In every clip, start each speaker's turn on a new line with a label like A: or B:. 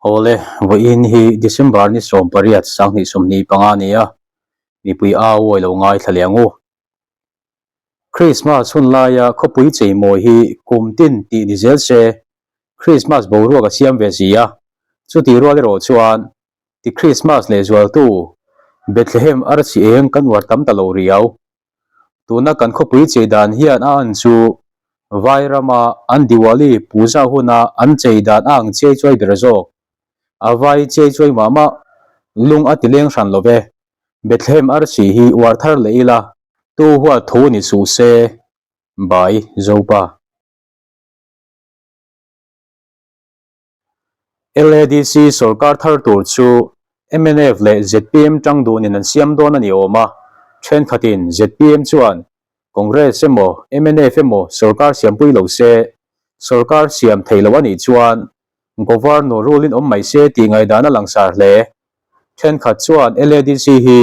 A: Awle, vawiin hi December ni 18 2025 a ni a, mipui au awi lo ngaithla leh ang u. Krismas hun laia khawpui cheimawi hi kum tin tih ni zel se, Krismas boruak a siam ve si a, chutih rual erawh chuan ti Krismas leh zualtu Bethlehem arsi eng kan uar tam ta lo riau. Tuna kan khawpui chei dan hian a an chu Vai rama an Diwali puja huna an chei dan a ang chiai chuai ber zawk. A vai chiai chuai mah mah lung a ti leng hran lo ve. Bethlehem arsi hi uar thar leh ila tu huat thu ni suh se. Bai Zopa. LADC sorkar thar tur chu mnf leh zpm tang dunin an siam dawn a ni awm a, thenkhatin zpm chuan Congress emaw mnf emaw sorkar siampui lo se, sorkar siam thei lo a nih chuan Governor rule in awm mai se tih ngaihdan a langsar hle. Thenkhat chuan LADC hi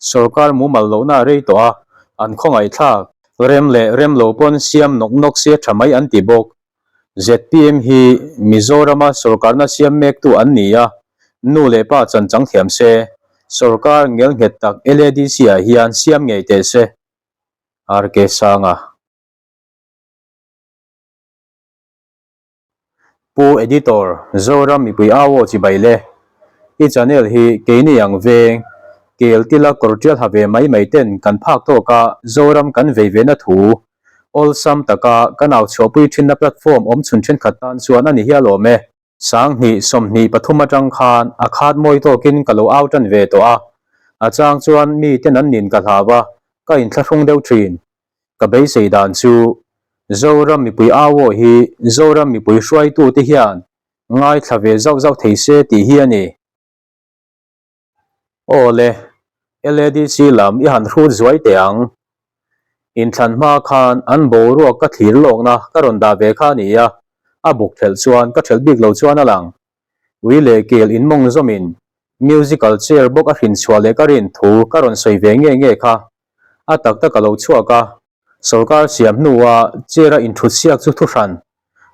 A: sorkar mumal lohna a rei tawh a, an khawngaihthlak rem leh rem lo pawn siam nawk nawk se tha mai an ti bawk. Zpm hi Mizorama sorkarna siam mektu an ni a, nu leh pa chan chang thiam se, sorkar ngelnghet tak LADC-ah hian siam ngei teh se. RK Sanga. Pu Editor, Zoram mipui au aw chibai le. I channel hi keini ang veng, kel tila kawr tial ha ve mai mai ten kan phak tawk a Zoram kan vei ve na thu Awlsam taka kan au chhuahpui thinna platform awm chhun thenkhat tan chuan a ni hial awm e. 2023 atang khan a khat mawi tawkin ka lo au tan ve tawh a, a chang chuan miten an nin ka hlau a, ka inthlahrung deuh thin. Ka beisei dan chu Zoram mipui au aw hi Zoram mipui hruaitute hian ngaithla ve zauh zauh thei se tih hi a ni. Aw le, LADC lam i han hrut zuai teh ang. Inthlan hma khan an boruak ka thlir lawkna ka rawn dah ve kha a ni a, a buk thelh chuan ka thelh bik lo chuan a lang. Ui leh kel inmawng zawmin musical chair bawk a hrin chhuah leh ka rin thu ka rawn sawi ve nge nge kha. A tak tak a lo chhuak a, sorkar siam hnua chair a inthut siak chu thuhran,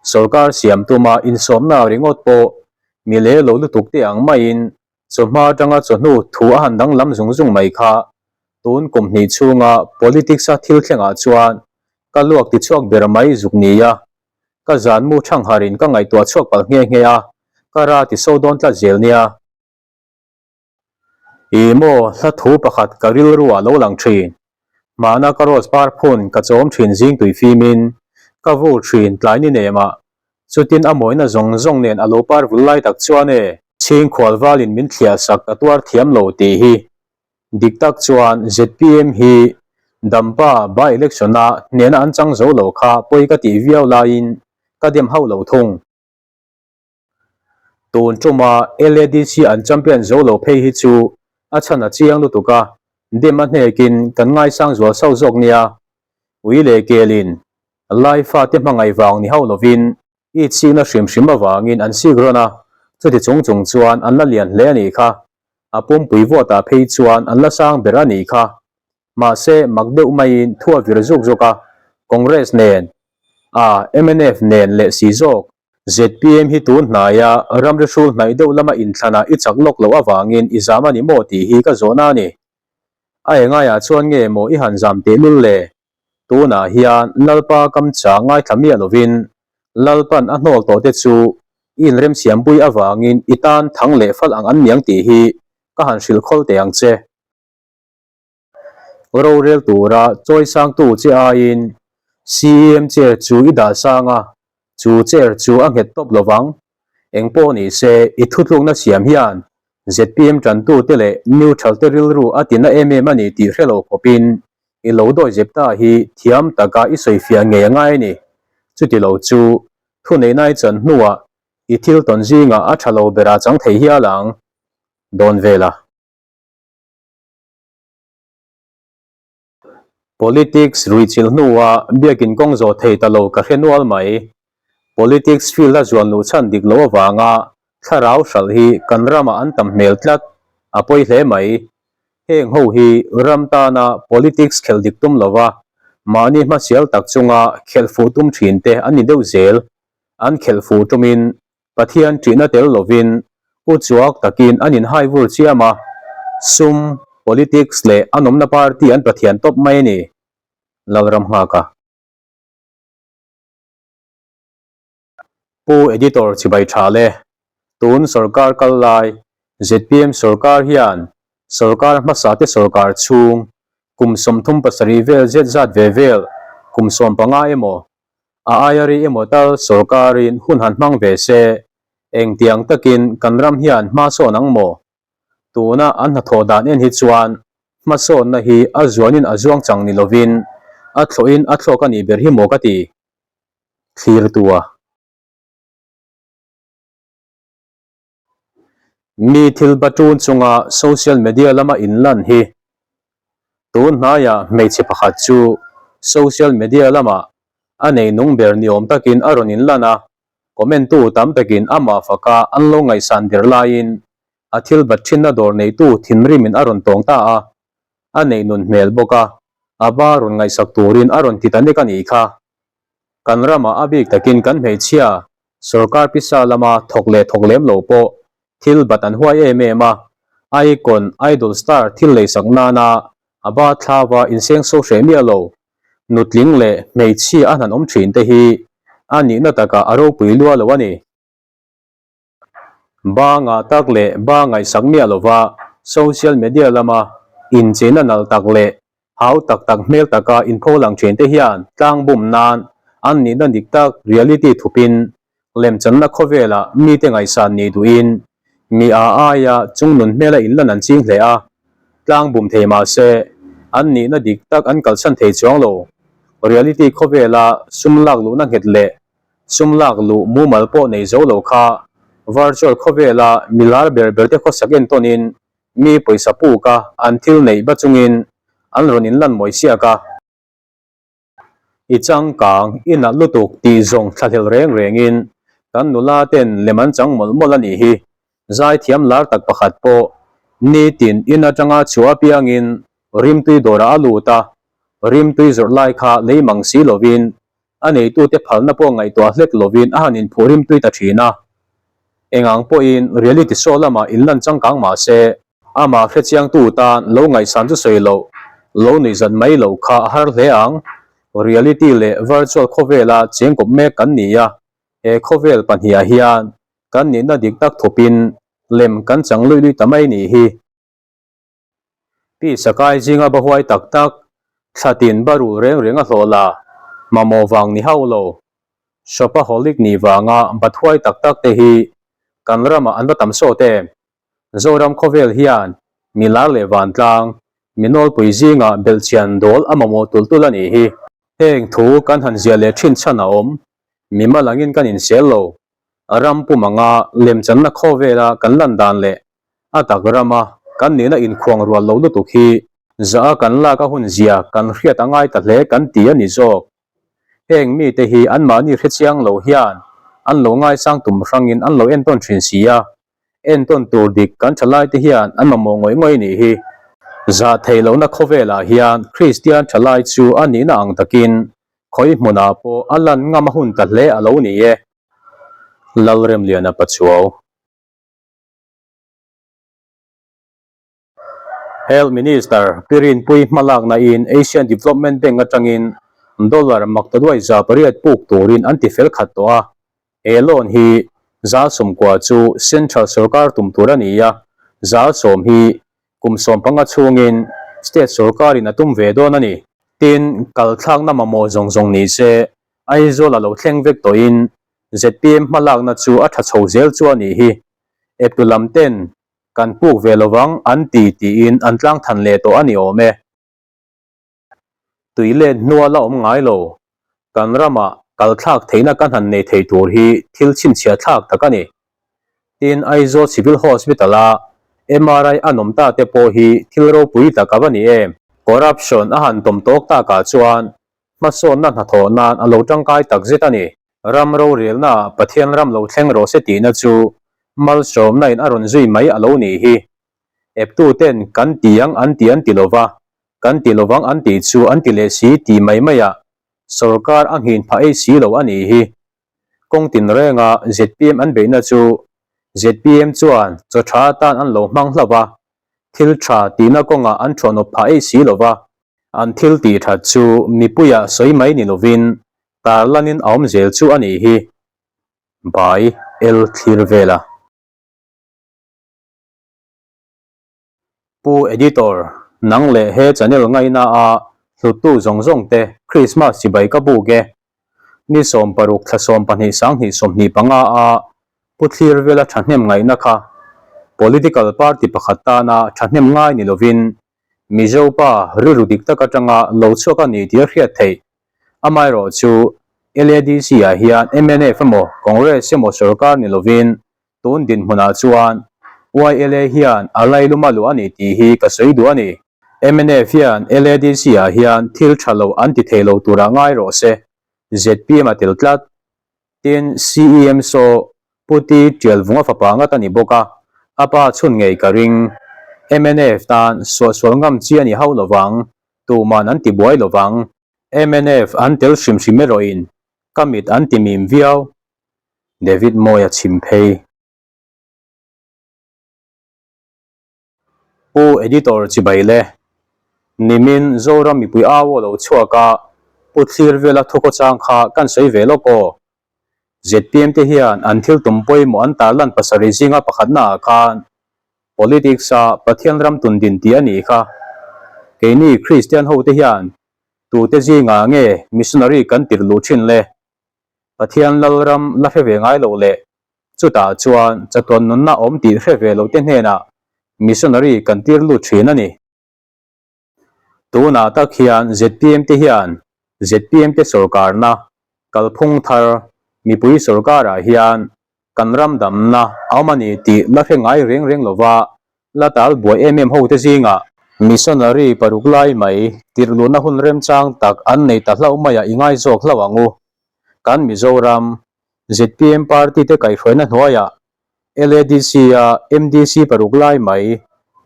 A: sorkar siam tuma insawmna ringawt pawh mi le lo lutuk te ang maiin Chawhma atanga chawhnu thu a han danglam zung zung mai kha tun kum hnih chhunga politics-a thil thlengah chuan ka luak ti chhuak ber mai zuk nia. Ka zan mu thangharin ka ngaihtuah chhuak palh nghe nghe a, ka ra ti so dawn tlat zel nia. Ih maw, hla thu pakhat ka rilru ah lo lang thin. Hmana ka rose par phun ka chawm thin zing tui fimin, ka vur thin tlai ni nem ah Chutin a mawina zawng zawng nen a lo par vul lai tak chuan e, chhing khual valin min thliah sak ka tuar thiam lo tih hi dik tak chuan zpm hi Dampa by election a hnehna an chang zo lo kha pawi ka tih viau laiin ka dem hauh lo thung. Tun tuma LADC an champion zo lo phei hi chu a chhan a chiang lutuk a, dem a hnekin kan ngaisang zual sauh zawk nia. Ui leh kelin Lai fate hmangaih vang ni hauh lovin i chikna hrim hrim avangin an sik rawn a, chuti chung chung chuan an la lian hle a nih kha. A pumpui vuatah phei chuan an la sang ber a nih kha. Mahse, mak deuh maiin thu a vir zuk zuk a, Congress nen, a mnf nen leh si zawk. Zpm hi tun hnaia ramri hrul hnaih deuh lama inthlanah i chak lawk loh avangin i zam a ni maw tih hi ka zawhna a ni. A engaiah chuan nge maw i han zam tehlul le? Tunah hian Lalpa kam chang ngaithla miah lovin Lalpan a hnawl tawh te chu i inremsiampui avangin i tan thang leh fal ang an niang tih hi ka han hrilh khawl teh ang che. Rorel tura chawi sangtu che aiin CEM chair chu i dah sang a, chu chair chu a nghet tawp lovang. Engpawh ni se i thutlukna siam hian zpm tantute leh neutral te rilru a tina em em a ni tih hre lo khawpin i lo dawi zep ta hi thiam taka i sawifiah ngei a ngai a ni. Chuti lo chu thuneihna i chan hnuah i thil tawn zingah a tha lo berah chang thei hial ang dawn vel a. Politics ruihchilh hnua biakin kawng zawh thei ta lo ka hre nual mai. Politics field a zuan luh chhan dik loh avanga thlarau hralh hi kan ramah an tam hmel tlat, a pawi hle mai. Heng ho hi ram tana politics khelh dik tum lova mahni hmasial tak chunga khelh fuh tum thin te an ni deuh zel. An khelh fuh tumin Pathian ṭihna tel lovin. Uchuak takin an inhai vur chiam a, sum, politics leh an awmna party an pathian tawp mai a ni. Lalramnghaka. Pu Editor chibai tha le. Tun sorkar kal lai zpm sorkar hian sorkar hmasa te sorkar chhung kum 37 vel zet zat ve vel kum 15 emaw a aia ri emaw tal sorkarin hun han hmang ve se engtiang takin kan ram hian hma sawn ang maw? Tuna an hnathawh dan en hi chuan hmasawnna hi a zuanin a zuang chang ni lovin a thlawhin a thlawk a nih ber hi maw ka ti? Thlirtua. Mi thil batun chunga social media lama inlan hi tun hnaiah hmeichhe pakhat chu social media lamah a nei nung ber ni awm takin a rawn inlan a, comment tu tam takin amah faka an lo ngaihsan der laiin a thil bat thinna dawr neitu thinrimin a rawn tawng ta a, a neih nun hmel bawk a, a ba rawn ngaihsak turin a rawn ti ta nek a nih kha. Kan ramah a bik takin kan hmeichhia sorkar pisa lama thawk leh thawk lem lo pawh thil bat an huai em em a, icon, idol star thil leisak nana a ba thlava insengso hreh miah lo, nutling leh hmeichhia a hnan awm thin te hi a nihna takah a ropui lua lo a ni. Ba ngah tak leh ba ngaihsak miah lova social media lama incheina nalh tak leh hau tak tak hmel taka inpho lang thin te hian tlang bum nan an nihna dik tak reality thupin lemchanna khawvelah mite ngaihsan nih duhin mi a aia chungnun hmela inlan an ching hle a, tlang bum thei mah se an nihna dik tak an kalsan thei chuang lo. Reality khawvela sum lak luhna nghet leh Sum lak luh mumal pawh nei zo lo kha virtual khawvela mi lar ber ber te khawsak entawnin mi pawisa puk a an thil neih ba chungin an rawn inlan mawi siak a. I changkang, i nalh lutuk tih zawng thlahlel reng rengin kan nula ten lem an chang mawlh mawlh a nih hi. Zaithiam lar tak pakhat pawh nitin in atanga chhuah apiangin rimtui dawrah a lut a, rimtui zawrh lai kha lei mang si lovin A neitute phalna pawh ngaihtuah hlek lovin a han inphuh rimtui ta thin a. Engang pawhin reality show lamah inlan changkang mah se, amah hrechiangtu tan lo ngaihsan chu sawi loh, lo nuihzat mai loh kha a har hle ang. Reality leh virtual khawvela cheng kawp mek kan ni a, he khawvel pahniha hian kan nihna dik tak thawpin lem kan chang luih luih ta mai nih hi. Pi Sakai zinga ba huai tak tak, thlatin ba rul reng reng a hlawh la, mamawh vang ni hauh lo. Shopaholic nih vanga bat huai tak tak te hi kan ramah an va tam sawt em? Zoram khawvel hian mi lar leh vantlang, mi nawlpui zingah belhchian dawl a mamawh tul tul a nih hi. Heng thu kan han ziah leh thin chhan a awm, mi malangin kan insel lo. Ram pum anga lemchanna khawvela kan lan dan leh A tak rama kan nihna inkhuang rual lo lutuk hi zah a kan lak a hun zia kan hriat a ngai ta hle kan ti a ni zawk. Heng mite hi anmahni hrechiang lo hian an lo ngaisang tum hrangin an lo entawn thin si a, entawn tur dik kan thalaite hian an mamawh ngawih ngawih nih hi. Zah theih lohna khawvelah hian Kristian thalai chu a nihna ang takin khawi hmunah pawh a lan ngam a hun ta hle a lo ni e. Lalremliana Pachuau. Health Minister Pi Rinpui hmalakna in Asian Development Bank atangin dollar maktaduai 800 puk turin an ti fel khat tawh a. He loan hi 90% chu Central sorkar tum tur a ni a, 10% hi kum 15 chhungin State sorkarin a tum ve dawn a ni. Tin, kalthlakna mamawh zawng zawng ni se Aizawl a lo thleng vek tawhin zpm hmalakna chu a tha chho zel chu a nih hi. Eptu lam ten kan puk ve lovang an ti tiin an tlang than leh tawh a ni awm e. Tui let hnua la awm ngai lo. Kan ramah kal thlak theihna kan han nei thei tur hi thil chhinchhiah thlak tak a ni. Tin, Aizawl Civil Hospital a MRI a nawm ta te pawh hi thil ropui tak a va ni em. Corruption a han tawm tawk takah chuan hmasawnna hnathawh nan a lo tangkai tak zet a ni. Ram rorelna ah Pathian ram lo thleng rawh se tihna chu malsawmna in a rawn zui mai a lo nih hi. Eptu ten kan ti ang an ti an ti lova, kan ti lovang an tih chu an ti leh si tih mai mai ah sorkar a nghin phah ei si lo a nih hi. Kawng tin renga zpm an beihna chu. Zpm chuan chaw tha atan an lo hmang hlauh a, thil tha tihna kawngah an thuanawp phah eih si lo va. An thil tih that chu mipuiah sawi mai ni lovin tarlanin a awm zel chu a nih hi. Bai El thlir vela. Pu Editor, nang leh he channel ngaina a hluttu zawng zawng te Christmas chibai ka buk e. Ni 16 thla 12 2025 a Pu Thlir vela thahnem ngaihna kha political party pakhat tana thahnem ngai ni lovin Mizo pa rilru dik tak atanga lo chhuak a ni tih a hriat theih. Amaherawh chu LADC ah hian mnf emaw Congress emaw sorkar ni lovin Tun dinhmunah chuan YLA hian a lailum a luh a ni tih hi ka sawi duh a ni. Mnf hian LADC ah hian thil tha lo an ti thei lo turah ngai rawh se, zpm a tel tlat. Tin, CEM saw Pu Ti Tialvunga fapa ngat a ni bawk a, a pa chhun ngei ka ring. Mnf tan suahsual ngam chi a ni hauh lovang, tuman an ti buai lovang. Mnf an tel hrim hrim erawhin ka mit an ti mim viau. David Mawia chhim phei. Pu Editor chibai le. Nimin Zoram mipui au aw lo chhuak a, Pu Thlir vela thukhaw chang kha kan sawi ve lawk aw. Zpm te hian an thil tum pawimawh an tarlan pasarih zinga pakhatna ah khan Politics a Pathian ram tun din tih a nih kha. Keini Kristian ho te hian tute zingah nge missionary kan tirh luh thin le? Pathian Lalram la hre ve ngai loh leh chutah chuan chatuan nunna awm tih hre ve loh te hnenah missionary kan tir lut thin a ni. Tunah tak hian zpm te hian zpm te sawrkarna kalphung thar mipui sawrkarah hian kan ram damna a awm a ni tih la hre ngai reng reng lova la tal buai em em ho te zingah missionary paruk lai mai tirhluhna hun remchang tak an nei ta hlauh maiah i ngai zawk hlauh ang u. Kan Mizoram zpm party te kaihhruaina hnuaiah LADC a MDC paruk lai mai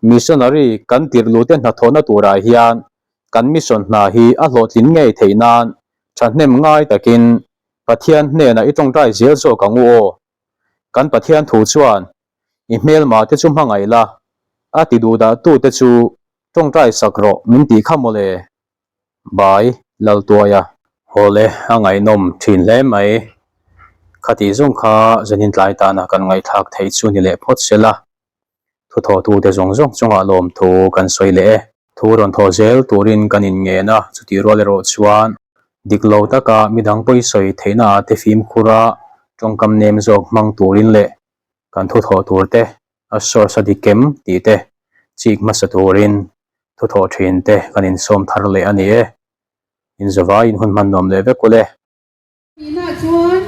A: missionary kan tirhluh te hnathawhna turah hian kan mission hna hi a hlawhtlin ngei theih nan thahnem ngai takin Pathian hnenah i tawngtai zel zawk ang u aw. Kan Pathian thu chuan i hmelma te chu hmangaih la, a ti duhdah tu te chu tawngtai sak rawh min tih kha mawle. Bai Laltuaia. Hawle a ngaihnawm thin hle mai. Khatih zawng kha zanin tlai tana kan ngaihthlak theih chu ni leh phawt sela. Thuthawhtute zawng zawng chungah lawmthu kan sawi leh e. Thu rawn thaw zel turin kan inngen a, chutih rual erawh chuan dik lo taka midang pawi sawi theihna ah te fimkhur a, tawngkam nem zawk hmang turin leh kan thuthawh tur te a source a dik em tih te chik hmasa turin thuthawh thin te kan insawm thar leh a ni e. Inzawvaiin hun hman nuam leh vek ule.
B: Tihna chuan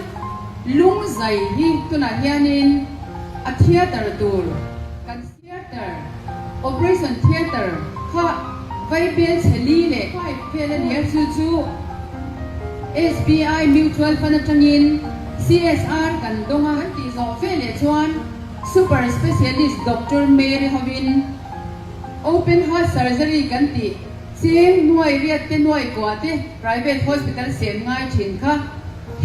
B: Lungzai hi tunah hianin a theatre tur kan theatre, operation theatre kha Vaibel chhe li leh pipe vel a ni a, chu chu SBI Mutual Fund atangin CSR kan dawng a, kan tih zawh ve leh chuan Super Specialist Doctor Mary hovin Open Heart Surgery kan tih Cheng nuai riat te nuai kua te private hospital sem ngai thin kha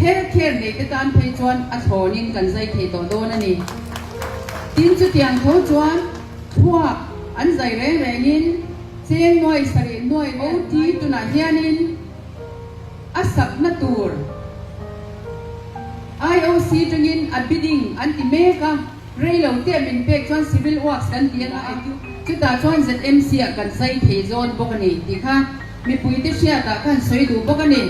B: health care nei te tan phei chuan a thlawn in kan zai thei tawh dawn a ni. Tin chutiang tho chuan thluak an zai reng reng in cheng nuai sarih nuai OT tunah hian in a sakna tur IOC tangin a bidding an ti mek a. Rei lo te min pek chuan Civil Works kan ti anga chutah chuan ZMC ah kan zai thei zawn bawk a ni tih kha mipuite hriatah khan sawi duh bawk a ni.